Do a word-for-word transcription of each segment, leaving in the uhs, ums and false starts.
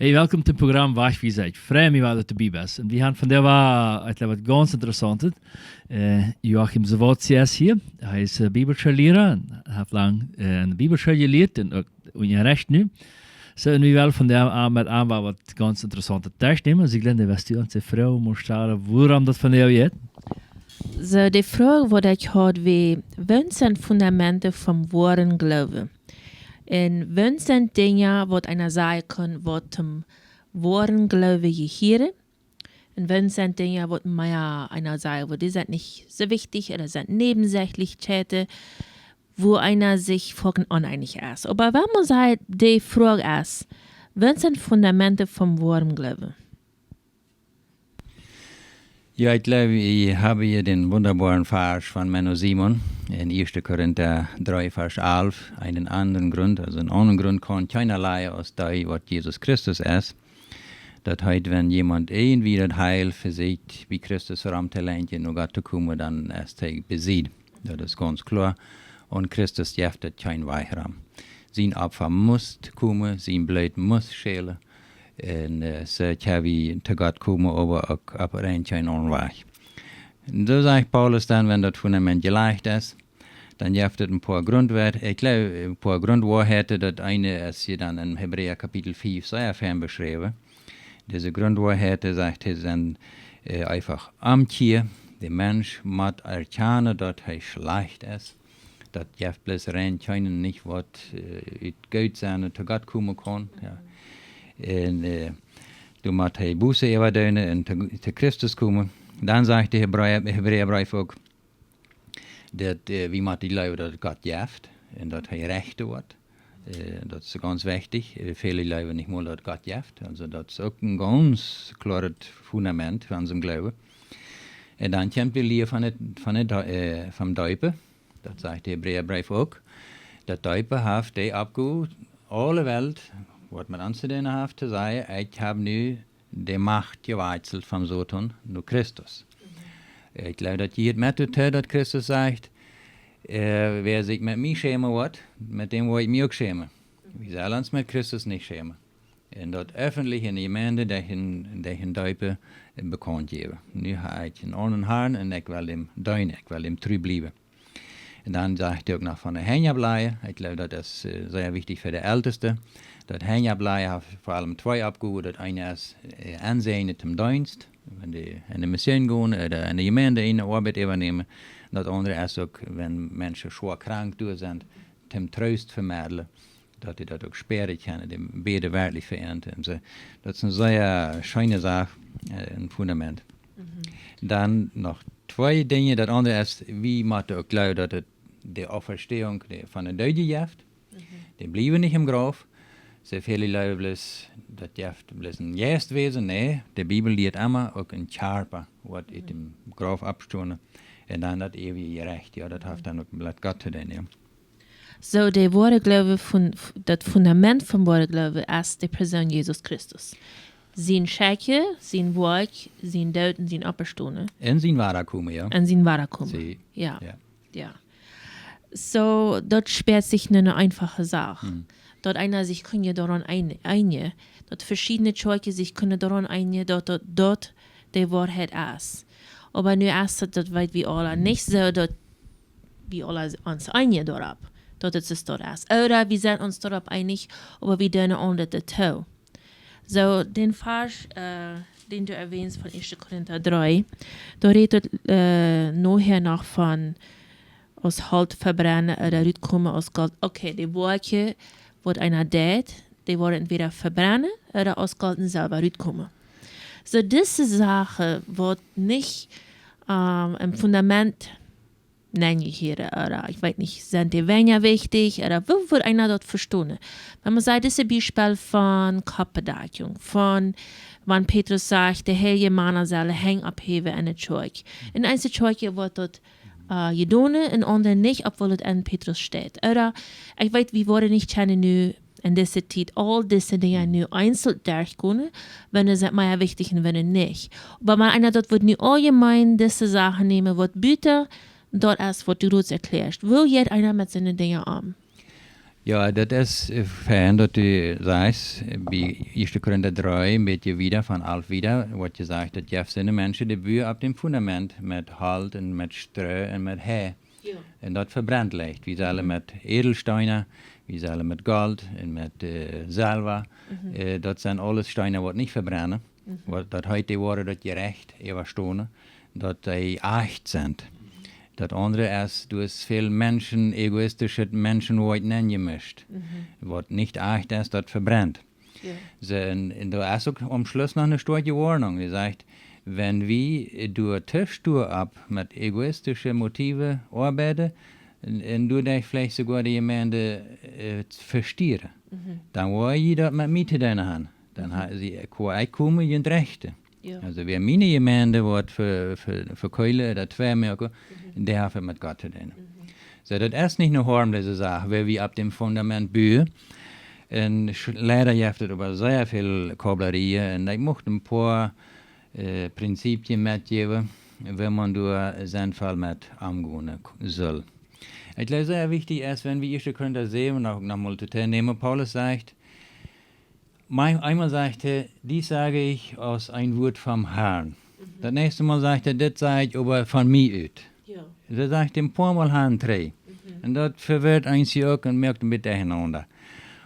Hey, welkom to Programm Wajch Wiesheit. Ekj frei mie, daut du doabie best. Un wie haben vondoag, ekj jleew, waut gaunz Interessauntet. Äh, Joachim Sawatzky es hia. Hee es, äh, Bibelschoollehrer un haft lang, äh, enne Bibelschool jelieet un uk unjarecht nu. Soo, un wie wellen vondoag aun met aun waut gaunz Interessauntet derchnämen. Sieglinde, west du ons de Froag mol stalen, wuarom daut vondoag jeit? Soo, de Froag, waut ekj haud, wia, waut sent Fundamente vom woaren Gloowen? Un waut sent Dinja, waut eena sajen kaun, waut toom woaren Gloowen jehieren? Un waut sent Dinja, waut mea eena sajen, waut dee sent nich soo wichtich ooda sent Näwensächlichkjeiten, wua eena sikj foaken oneenich es. Oba wan eena sajcht, de Froag es, waut sent Fundamente vom woaren Gloowen? Jo, ekj jleew, wie haben hia dän wundaboaren Varsch von Menno Simon en Ieeschte Korinta dree, Varsch alf. Eenen aundren Grunt, aulsoo eenen aundren Grunt kaun kjeena lajen aus dee, waut Jesus Christus es. Daut heet, wan jemaunt irjentwoo daut Heil vesieekjt, bie Christus rom to lenkjen, no Gott to komen, dan es hee besiegt. Daut es gaunz kloa. Un Christus jeft daut kjeen Wajch rom. Sien Opfa must komen, sien Bloot must schellen. Un, äh, soo kjenn wie to Gott komen, oba uk opp irjent kjeen aundren Wajch. Un soo sajcht Paulus dan, wan daut Fundament jelajcht es, dan jeft et een poa Gruntwoarheiten. Ekj jleew, een poa Gruntwoarheiten, daut eene es hia dan en Hebräa Kapitel fief sea fein beschräwen. Dise Gruntwoarheiten, sajcht hee, sent, äh, eefach Omkjia. De Mensch mott erkjanen, daut hee schlajcht es. Daut jeft bloos rein kjeenen nich, waut, äh, ut goot sennen to Gott komen kaun. Jo. Un, äh, doa mott hee Buße äwadoonen un to, to Christus komen. Dan sajcht de Hebräa, Hebräabreef uk, daut, äh, wie motten jleewen, daut Gott jeft un daut hee rechten woat. Äh, daut es gaunz wichtich. Äh, väle jleewen nich mol, daut Gott jeft. Aulsoo, daut es uk een gaunz kloaret Fundament von onsen Gloowen. Un dan kjemt de Lia von de, von de, äh, vom Deepen. Daut sajcht de Hebräabreef uk. Daut Deepen haft de Oppgow, aule Welt, waut met ons to doonen haft, to sajen, ekj hab nu de Macht jewajchselt vom Soton no Christus. Ekj jleew, daut jie et met doatoo, daut Christus sajcht, äh, wäa sikj met mie schämen woat, met däm woa ekj mie uk schämen. Wie sellen ons met Christus nich schämen. Un daut öffentlich en de Jemeent, daut hee, daut hee Deepen bekaunt jeft. Nu hab ekj eenen aundren Harn un ekj well am deenen, ekj well am tru bliewen. Un dan sajcht hee uk noch von de Henj oppläajen. Ekj jleew, daut es, äh, sea wichtich fa de Elteste. Daut Henj oppläajen haft ver aulen twee Oppgowen. Daut eene es, äh, aunseenen toom Deenst, wan dee en de Mission gonen, ooda en de Jemeent eene Oabeit äwanämen. Daut aundre es uk, wan Menschen schwoa krank doa sent, toom Troost vemedlen, daut dee daut uk spieren kjennen, dee bäden werkjlich fa an. Un soo, daut es eene sea scheene Sach, äh, een Fundament. Dan noch twee Dinja. Daut aundre es, wie motten uk jleewen, daut et de Auferstehung, de, von de Doodje jeft. Dee bliewen nich em Grauf. Soo väle jleewen bloos, daut jeft bloos een Jeistwäsen. Nä, de Bibel lieet emma uk een Kjarpa, waut ut däm Grauf oppstonen. Un dan daut eewje Jerecht, jo, daut haft dan uk met Gott to doonen, jo. Soo, de woare Gloowen von, daut Fundament vom woaren Gloowen es de Persoon Jesus Christus. Sien Schekjen, sien Woakj, sien Doot un sien Oppstonen. Un sien Wadakomen, jo. Un sien Wadakomen. Jo. Jo. Soo, daut spieet sikj nu eene eenfache Sach. Daut eena sikj kunn je doaraun een-, einigen, daut veschiedne Kjoakjen sikj kunnen doaraun einigen, daut, daut, daut de Woarheit es. Oba nu es et, daut weet wie aule nich soo, daut wie aule ons einigen doaropp, daut et soo es. Ooda wie sent ons doaropp eenich, oba wie doonen aundre daut too. Soo, dän Varsch, äh, dän du erwähnst von Ieeschte Korinta dree, doa rät et, äh, nohäa noch von aus Holt vebrennen ooda rutkomen aus Golt. Okay, de Woakjen, waut eena deit, dee woaren entweder vebrennen ooda aus Golt un Selwa rutkomen. Soo, dise Sachen, waut nich, ähm, em Fundament nenjehieren, ooda, ekj weet nich, sent dee weinja wichtich, ooda woo wudd eena daut vestonen? Wan eena sajcht, dit es een Biespel von Koppbedakjunk, von wan Petrus sajcht, de heilje Mana sellen Henj opphäwen enne Kjoakj. En eenje Kjoakjen woat daut, äh, jedonen, en aundre nich, obwohl et en Petrus steit. Ooda, ekj weet, wie woaren nich kjennen nu en dise Tiet aul dise Dinja nu eenzeln derchgonen, wan et mea wichtich es un wan nich. Oba wan eena daut wudd nu auljemeen dise Sachen nämen, waut buta daut es, waut du doa erkjläascht. Woo jeit eena met soone Dinja om? Jo, daut es, äh, fein, daut du sajchst, äh, bie Ieeschte Korinta dree, een bät wieda von alf wieda, woat jesajcht, daut jeft soone Menschen, dee buen opp däm Fundament met Holt un met Stroo un met Hee. Jo. Un daut vebrent leicht. Wie sellen Mhm. met Edelsteena, wie sellen met Golt un met, äh, Selwa. Mhm. Äh, daut sent aules Steena, waut nich vebrennen. Mhm. Waut, daut heet, dee woaren daut Jerecht äwastonen, daut dee ajcht sent. Daut aundre es, du hast väl Menschen, egoistische Menschen, waut nenjemischt. Mhm. Waut nich ajcht es, daut vebrent. Jo. Soo, un, un doa es uk aum Schluss noch eene stoakje Woarnunk. Dee sajcht, wan wie, äh, doa too stoa opp met egoistische Motive oabeiden, un, un doaderch veleicht soogoa de Jemeent, äh, vestieren, Mhm. dan woa jie daut met mie to doonen haben. Dan Mhm. ha-, sie, ekj, ekj kom junt rechten. Jo. Aulsoo, wäa miene Jemeent woat ve-, ve-, vekjeelen ooda twei moaken, Mhm. dee haft met Gott to doonen. Mhm. Soo, daut es nich eene harmlose Sach, wan wie opp däm Fundament buen. Un sch-, leida jeft et oba sea väl Kabelarien. Un ekj mucht een poa, äh, Prinzipien metjäwen, woo maun doa sennvoll met omgonen k-, saul. Ekj jleew, sea wichtich es, wan wie Ieeschte Korinta säwen noch, noch mol to nämen, Paulus sajcht, mei-, eemol sajcht hee, dies sage ich aus ein Wort vom Herrn. Mhm. Daut näakjste Mol sajcht hee, dit saj ekj oba von mie ut. Jo. Daut sajcht hee een poa Mol hinjaraun. Mhm. Un daut vewirrt eenje uk un moakt een bät derchenaunda.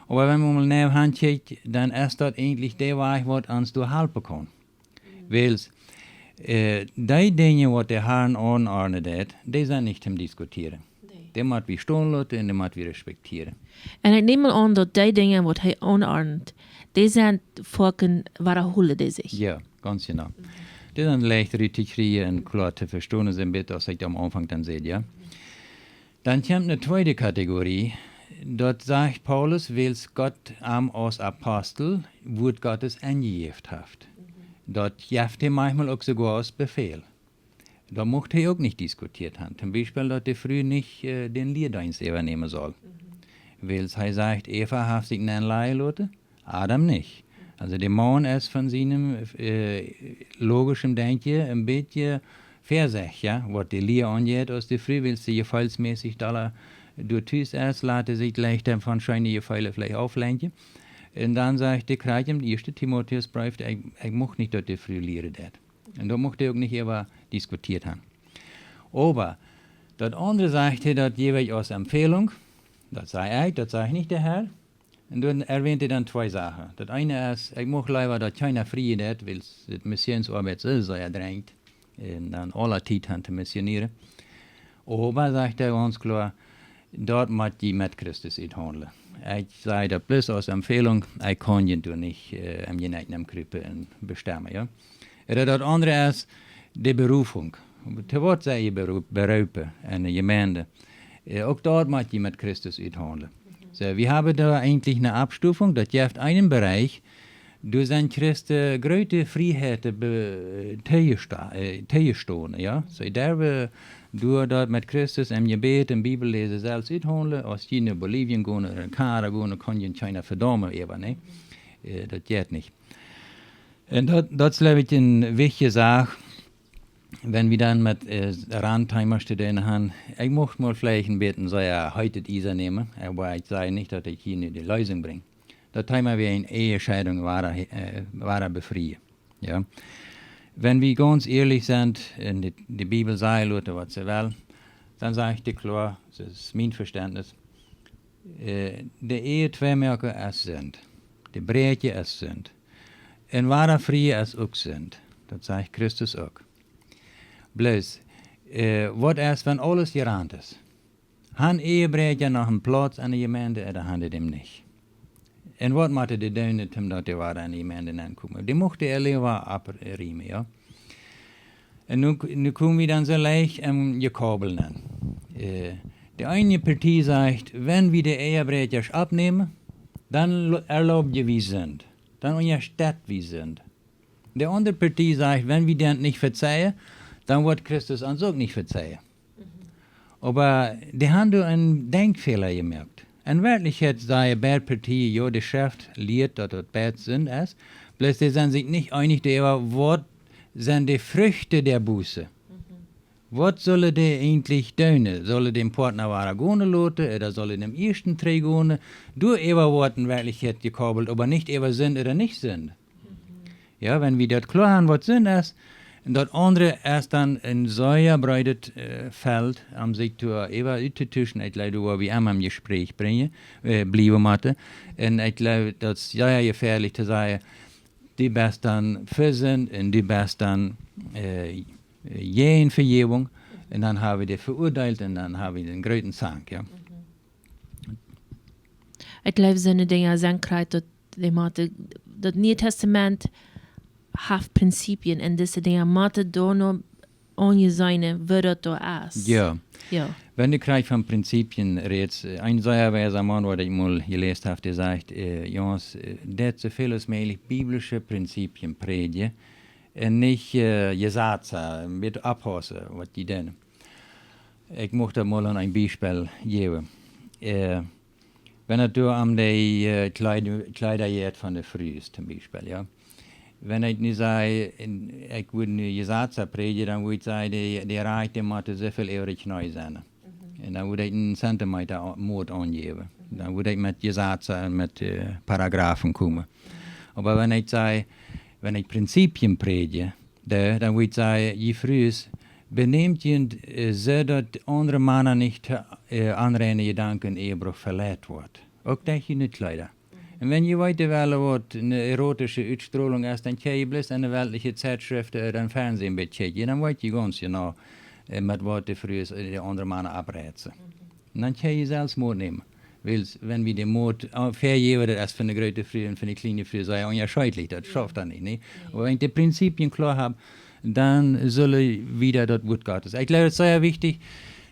Oba wan wie mol nau hankjikjen, dan es daut eejentlich de Wajch, waut ons doa halpen kaun. Mhm. Wiels, äh, dee Dinja, waut de Herr aunordnet, dee sent nich toom diskutieren. Nä. Dee mott wie stonen loten un dee mott wie respektieren. Un ekj näm mol aun, daut dee Dinja, waut hee aunordnet, dee sent foaken wadaholen dee sikj. Jo, gaunz jeneiw. Mhm. Dee sent leicht rut to kjrieen un kloa to vestonen sent, bät aus ekj aum Aunfank dan säd, jo. Mhm. Dan kjemt eene tweede Kategorie. Daut sajcht Paulus, wiels Gott am aus Apostel Wort Gottes enjejäft haft. Mhm. Daut jeft hee maunchmol uk soogoa aus Befäl. Doa mucht hee uk nich diskutieet haben. Toom Biespel, daut de Fru nich, äh, dän Lieedeenst äwanämen saul. Mhm. Wiels hee sajcht, Eva haft sikj nenlajen loten, Adam nich. Aulsoo de Maun es von sienem, äh, logischen Denkjen een bät vesichticha, waut de Lia aunjeit, aus de Fru, wiels see jefeelsmässich dolla doa tus es, lat see sikj leicht von scheene Jefeelen veleicht auflenkjen. Un dan sajcht hee krakjt em ieeschten Timotäus Breef, ekj, ekj mucht nich, daut de Fru lieren deit. Un doa mucht hee uk nich äwa diskutieet haben. Oba daut aundre sajcht hee, daut jäw ekj aus Empfehlung. Daut saj ekj, daut sajcht nich de Herr. Un dan erwähnt hee dan twee Sachen. Daut eene es, ekj mucht leewa, daut kjeena frieen deit, wiels de Missionsoabeit es sea drenjent. Un dan aule Tiet haben to missionieren. Oba, sajcht hee gaunz kloa, daut mott jie met Christus uthaundlen. Ekj saj daut bloos aus Empfehlung, ekj kaun junt doa nich, äh, em Jeneck nenn krupen un bestemmen, jo. Ooda daut aundre es de Berufung. To waut sie jie beru-, beroopen enne Jemeent? Äh, uk daut mott jie met Christus uthaundlen. Mhm. Soo, wie haben doa eejentlich eene Aufstufunk, daut jeft eenen Bereich, doa sent Christen groote Frieheiten be-, tojesto-, äh, tojestonen, jo. Soo, doa wie, doa daut met Christus em Jebäd un Bibelläsen selfst uthaundlen, aus jie no Bolivien gonen ooda en Kanada gonen, kaun junt kjeena vedaumen äwa, nä? Äh, daut jeit nich. Un daut, daut es, jleew ekj, eene wichtje Sach, wan wie dan met, äh, Randthemas to doonen haben. Ekj mucht mol veleicht een bät sea heet Iesa nämen, oba ekj saj nich, daut ekj hia nu de Leesunk brinj. Daut Thema wia eene Ehescheidunk, wada, äh, wada befrieen. Jo. Wan wie gaunz ierlich sent, un de, de Bibel sajcht, lot waut see well, dan saj ekj die kloa, daut es mien Vestentnis, äh, de Ehe twei moaken es Sind. De bräakjen es Sind. Un wada frieen es uk Sind. Daut sajcht Christus uk. Bloos, äh, waut es, wan aules jerant es? Han Ehebräakja noch een Plauz enne Jemeent, ooda han dee dän nich? Un waut motten dee doonen, om daut dee wada enne Jemeent nenkomen? Dee mucht hee leewa aufrieemen, jo? Un nu, nu komen wie dan soo leicht em Jekabel nenn. Äh, de eene Partie sajcht, wan wie de Ehebräakja oppnämen, dan lo-, erlauben wie Sind. Dan unjastett wie Sind. De aundre Partie sajcht, wan wie dee nich vezeien, dan woat Christus ons uk nich vezeien. Mhm. Oba dee han doa eenen Denkfäla jemoakt. En Werkjlichkjeit sajen beid Partien, jo, de Schreft lieet, daut daut beid Sind es, bloos dee sent sikj nich eenich äwa, waut sent de Frucht der Buße. Mhm. Waut sellen dee eejentlich doonen? Sellen dee dän Partner wada gonen loten, ooda sellen dee dän ieeschten trigj gonen? Doa äwa woat en Werkjlichkjeit jekabelt, oba nich äwa Sind ooda nich Sind. Jo, wan wie daut kloa haben, waut Sind es, un daut aundre es dan een sea breedet, äh, Feld, om sikj doa äwa uttotuschen. Ekj jleew, doa woa wie emma em Jespräakj brinjen, äh, bliewen motten. Un ekj jleew, daut es sea jefäalich to sajen, du best dan fa Sind un du best dan, äh, jäajen Vejäwunk. Un dan haben wie dee veuadeelt un dan haben wie dän grooten Zank, jo. Ekj jleew, soone Dinja sent krakjt daut, dee motten, daut Niee Tastament haft Prinzipien un dise Dinja motten doano aunjeseenen, woo daut doa es. Jo. Jo. Wan du krakjt von Prinzipien rätst, äh, een sea weisa Maun, waut ekj mol jeläst hab, dee sajcht, äh, Junges, äh, daut soo väl aus mäajlich biblische Prinzipien prädjen un nich, äh, Jesazen, een bät oppaussen, waut dee doonen. Ekj mucht daut mol aun een Biespel jäwen. Äh, wan et doa om dee, äh, Kjleed-, Kjleeda jeit von de Frues, toom Biespel, jo. Wan ekj nu saj, en, ekj wudd nu Jesazen prädjen, dan wudd ekj sajen, dee, dee Rajchte motten soo väl äwa de Kjnee sennen. Un dan wudd ekj een Zentimeter a-, Moot aunjäwen. Dan wudd ekj met Jesazen un met, äh, Paragraphen komen. Oba wan ekj saj, wan ekj Prinzipien prädj, de, dan wudd ekj sajen, jie Frues, benämt junt, äh, soo daut aundre Mana nich to, äh, onreine Jedanken äwa veleicht woat. Uk derch june Kjleeda. Un wan jie weeten wellen, waut eene erotische Utstrahlung es, dan kjikj jie bloos en de weltliche Zeitschriften ooda em Fernsehen een bät kjikjen. Dan weet jie gaunz jeneiw, äh, met waut de Frues, äh, de aundre Mana oppreizen. Un dan kjenn jie selfst Moot nämen. Wiels, wan wie dän Moot, äh, vejäwen, daut es fa eene groote Fru un fa eene kjliene Fru sea unjascheedlich, daut schauft dan nich, nä? Oba wan wie de Prinzipien kloa haben, dan sellen wie daut Wuat Gottes. Ekj jleew, daut es sea wichtich,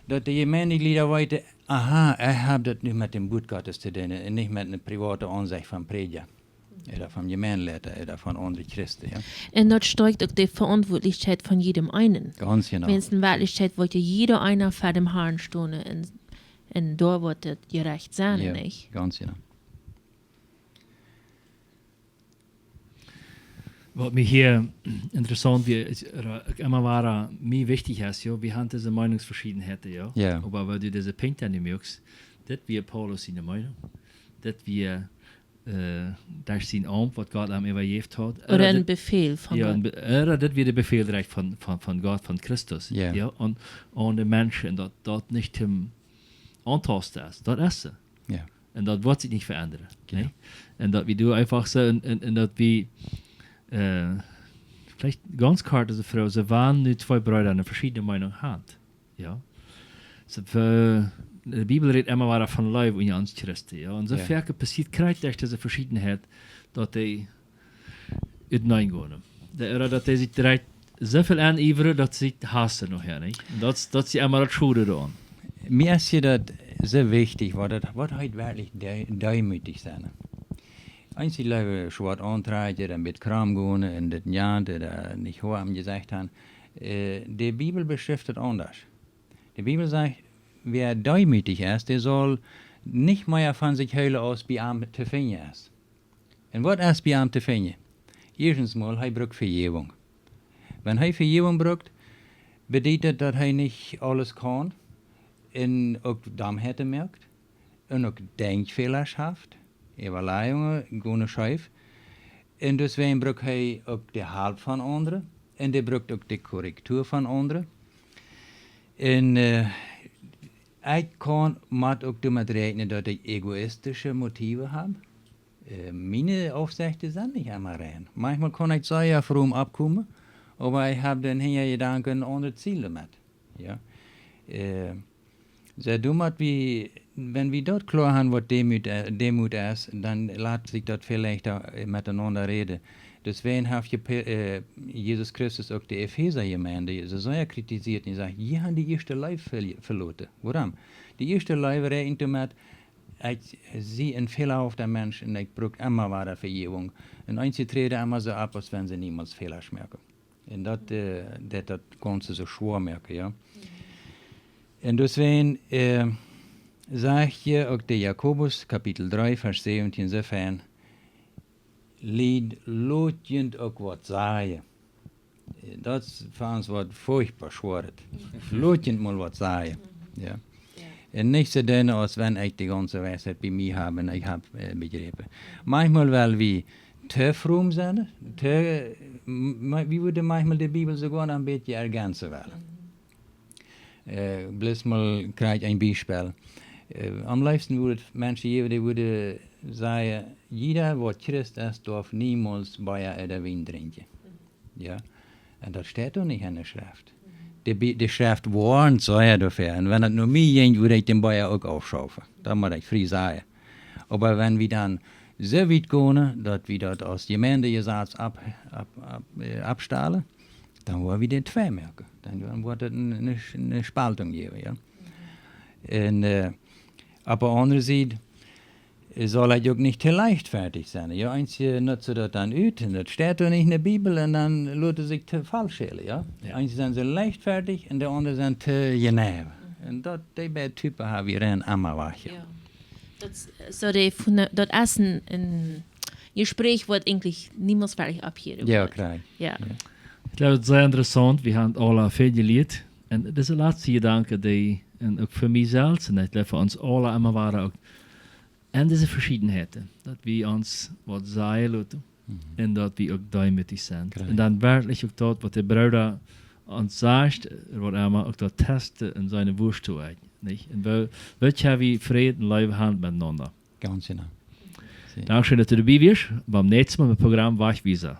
daut de Jemeentejlieda weeten, aha, ekj hab daut nu met däm Wuat Gottes to doonen un nich met eene private Aunsecht von Prädja. Ooda von Jemeenleida, ooda von aundre Christen, jo. Un daut stoakjt uk de Veauntwuatlichkjeit von jiedem eenen. Gaunz jeneiw. Wan et en Werkjlichkjeit woat je jieda eena ver däm Harn stonen un, un doa woat et jerecht sennen, Jo, nich? Gaunz jeneiw. Waut mie hia interessaunt wia, es, äh, uk emma wada, äh, mie wichtich es, jo, wie haben dise Meinungsverschiedenheiten, jo. Jo. Oba wan du dise Punkten nu moakst, daut wia Paulus siene Meinunk. Daut wia, äh, daut sien Aumt, waut Gott am äwajäft haud. Ooda een Befäl von Jo, Gott. een Be-, ooda daut wia de Befäl direkt von, von, von Gott, von Christus. Jo. Jo, un, un de Menschen, daut, daut nich to auntasten es. Daut es see. Jo. Un daut woat sikj nich veendren. Genau. Nä? Un daut wie doa eefach soo, un, un, un daut wie, äh, veleicht gaunz kort es de Froag, soo wan nu twee Breeda eene veschiedne Meinunk haben. Jo. Soo, wie, de Bibel rät emma wada von Leew unja ons Christen, jo. Un soo Jo. foaken passieet krakjt derch dise Veschiedenheit, daut dee uteneen gonen. De, ooda daut dee sikj direkt soo väl aunjäwen, daut see sikj hausen nohäa, nich? Un daut, daut es emma daut Schode doaraun. Mie es hia daut soo wichtich, waut daut, waut heet werkjlich dee-, deemootich sennen. Eenje Lied schwoa auntrakjen, dan met Kram gonen un dit un jant, ooda nich Hoat aum Jesecht haben. Äh, de Bibel beschrift daut aundasch. De Bibel sajcht, wäa deemootich es, dee saul nich mea von sikj hoolen aus bie am to finjen es. Un waut es bie am to finjen? Ieeschtens mol, hee brukt Vejäwunk. Wan hee Vejäwunk brukt, bediet daut, daut hee nich aules kaun un uk Domheiten moakt un uk Denkfäla haft, Äwalajungen gonen scheef. Un deswäajen brukt hee uk de Halp von aundre un dee brukt uk de Korrektua von aundre. Un, äh, ekj kaun, mott uk doamet räakjnen, daut ekj egoistische Motive hab. Äh, miene Aufsechten sent nich emma rein. Maunchmol kaun ekj sea fromm oppkomen, oba ekj hab dan hinja Jedanken aundre Ziele met. Jo. Äh, soo, doamet wie, wan wie daut kloa haben, waut Deemoot, äh, Deemoot es, dan lat sikj daut väl leichta, äh, metenaunda räden. Deswäajen haft je Pe-, äh, Jesus Christus uk de Efesa Jemeent soo sea kritisiert un jesajcht: "Jie haben de ieeschte Leew ver-, veloten." Wuarom? De ieeschte Leew räakjent doamet, ekj sie een fälahafta Mensch un ekj bruk emma wada Vejäwunk. Un eenje träden emma soo opp, aus wan see niemols Fäla moaken. Un daut, äh, daut, daut kaun soo schwoa moaken, jo. Un deswäajen, äh, sajcht je uk de Jakobus, Kapitel dree, Varsch säwentieen, soo fein: "Lied, lot junt uk waut sajen. Daut es fa ons waut furchtboa schwoaret. Lot junt mol waut sajen. Jo. Un nich soo doonen aus wan ekj de gaunze Weisheit bie mie hab un ekj hab bejräpen. Maunchmol well wie too fromm sennen, too, wie wudden maunchmol de Bibel soogoa noch een bät ergänzen wellen. Bloos mol kjrieech ekj een Biespel. Aum leefsten wudd et Menschen jäwen, dee wudden sajen: Jieda waut Christ es, darf niemols Bea ooda Wien drinkjen. Jo. Un daut steit doa nich en de Schreft. De Schreft woarnt sea doafäa. Un wan et no mie jinkj, wudd ekj dän Bea uk aufschaufen. Daut mott ekj frie sajen. Oba wan wie dan soo wiet gonen, daut wie daut aus Jemeentejezaz oppstalen, dan woa wie dän twei moaken. Dan woat et ne Spaltunk jäwen, jo. Un opp de aundre Sied saul ekj uk nich too leichtfertich sennen. Jo, eenje nutzen daut dan ut un daut steit doa nich en de Bibel un dan loten see sikj too faulschälen, jo. Eenje sent soo leichtfertich un de aundre sent too jeneiw. Un daut, dee beid Typen hab wie rein emma wajch, jo. Daut es een Jespräch waut eejentlich niemols werkjlich opphieren woat. Ekj jleew, daut es sea interessaunt. Wie haben aula väl jelieet. Un dise latste Jedanken, dee, un uk fa mie selfst, un ekj jleew fa ons aula emma wada uk, en dise Veschiedenheiten, daut wie ons waut sajen loten un daut wie uk deemootich sent. Un dan werkjlich uk daut waut de Brooda ons sajcht, waut emma, uk daut testen un siene Wieed to äten, nich? Un woo kjenn wie Fräd un Leew haben metenaunda. Dankscheen daut du doabie wieescht. Biem näakjsten Mol met Program Wajchwiesa.